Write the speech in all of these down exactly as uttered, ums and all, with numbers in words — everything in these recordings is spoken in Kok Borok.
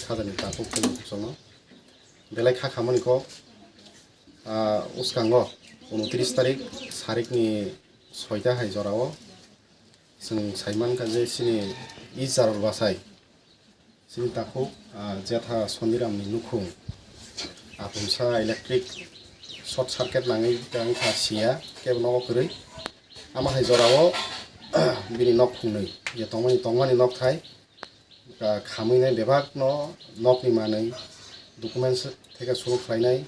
Sajani takhuk tei bukhukno belai kha khamani kok, ah, uskango unotris tarik sarikni soita hai jorao chwng saimankha je chini East Jarol Bwsai, chini takhuk, ah, Jetha Sondiramni nukhung aphumsa electric short circuit nangwi wngkha siya kebo nogo kwrwi. Ama hai jorao bini nok khungnwi je tongmani, tongmani nok thai, ah, khamwi nai bebakno nokni manwi documents theke suru khlainai,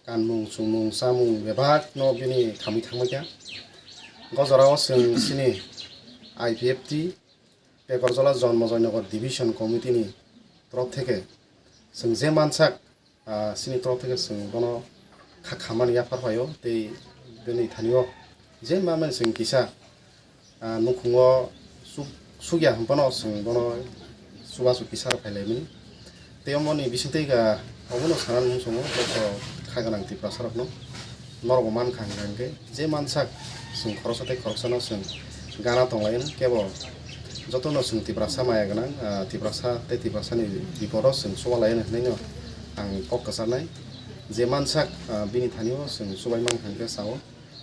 kanmung, chumung, chamung bebakno bini khamwi thangbaikha. O jorao chwng chini I P F T Pekorjala Jonmo Joynagar Division Committee ni torop theke chwng je mansak, ah, chini torop theke chwng bono kha khamani yaphar phaio tei bini thanio je manmani chwng kisa, ah, nukhungo suk-, sukya hwnphano chwng bono chubachu kisa rw phailaimani. Tei omoni bisingtwi ga obono sanani mung chungo joto kha gwnang Tiprasarokno. Norokbo mankha hwnka hwnkhe je mansak chwng khoroksa tei khoroksano chwng gana tonglaino kebo jotono chwng Tiprasa maya gwnang, ah, Tiprasa tei Tiprasani bipodo chwng chubalaiano hwnwi no ang kok kwcharnai. Je mansak, ah, bini thanio chwng chubai mankha hwnkhe sao.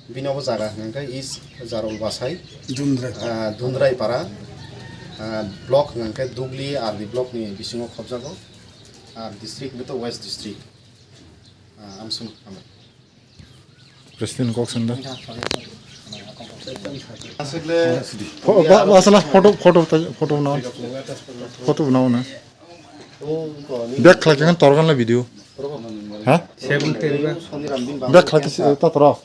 Bini obo jaga hwnka khe East Jarol Bwsai, Dundrai. Ah, Dundrai para, ah, block hwnka khe Dugli R D block ni bisingo khobjago, ah, district hwnkhe to West District. Ah, amsung hambai. President kok sanda. Aswkle Pho-, ba-, ba-, asala photo, photo ta-, photo na. Photo na na. Back khlai khe torgan la video. Ha? Back khlai khe ta toro.